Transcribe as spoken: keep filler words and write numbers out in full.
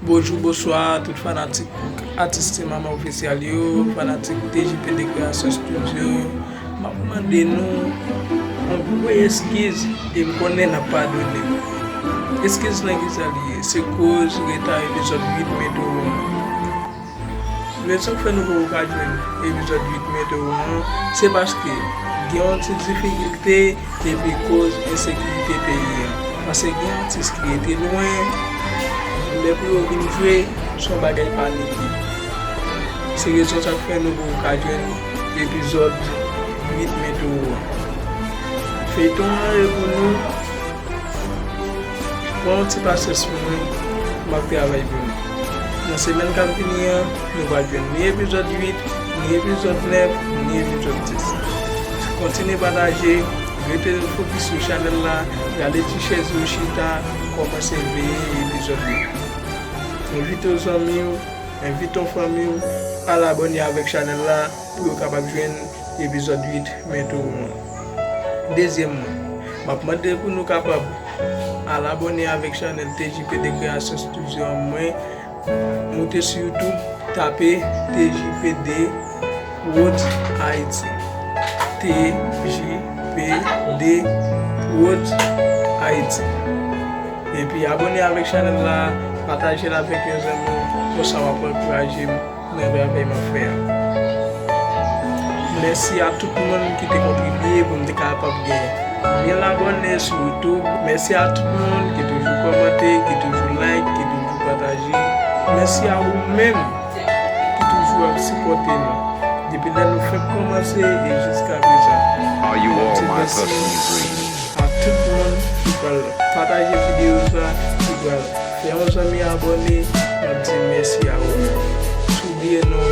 Bonjou, bonswa tout fanatik Atis Team Mama Ofisyal yo, fanatik T J P D Creation Studio. M ap mande nou yon gwo eskiz e m konnen n ap padone. Eskiz lan kisa li ye? Se koz reta epizòd uit Men Towo an. Rezon k fè nou poko ka jwenn epizòd uit Men Towo an, se paske gen yon ti difikilte epi koz ensekirite peyi an. Paske gen atis ki rete lwen, lè pou yo vin jwe, se yon bagay panike. Se rezon sa k fè nou poko ka jwenn epizòd uit Men Towo an. Feyton an e pou nou. Pran yon ti pasyans pou mwen, m ap travay pou nou. Nan semèn k ap vini an, nou pral jwenn ni epizòd uit, ni epizòd nèf, ni epizòd dis. Kontinye pataje, rete fokis sou chanèl la, rale ti chèz ou chita, kòmanse veye epizòd yo. Envite w zanmi w, envite w fanmi w, al abòne avèk chanèl la pou yo kapab jwenn epizòd uit Men Towo an. Dezyèmman, m ap mande pou nou kapab al abòne avèk chanèl T J P D Creation Studio an mwen. Moute sou YouTube, tape T J P D Prod Haiti. T J P D Prod Haiti. Epi abòne avèk chanèl la, pataje l avèk yon zanmi w, konsa w ap ankouraje m nan travay m ap fè a. Mèsi a tout moun ki te kontribye pou m te kapab gen mil abòne sou YouTube. Mèsi a tout moun ki toujou kòmante, ki toujou like, ki toujou pataje. Mèsi a ou menm ki toujou ap sipòte nou depi lè nou fenk kòmanse e jiska prezan. N ap di mèsi a tout moun ki pral pataje videyo sa, ki pral fè yon zanmi abòne. N ap di mèsi a ou menm. Si w bliye non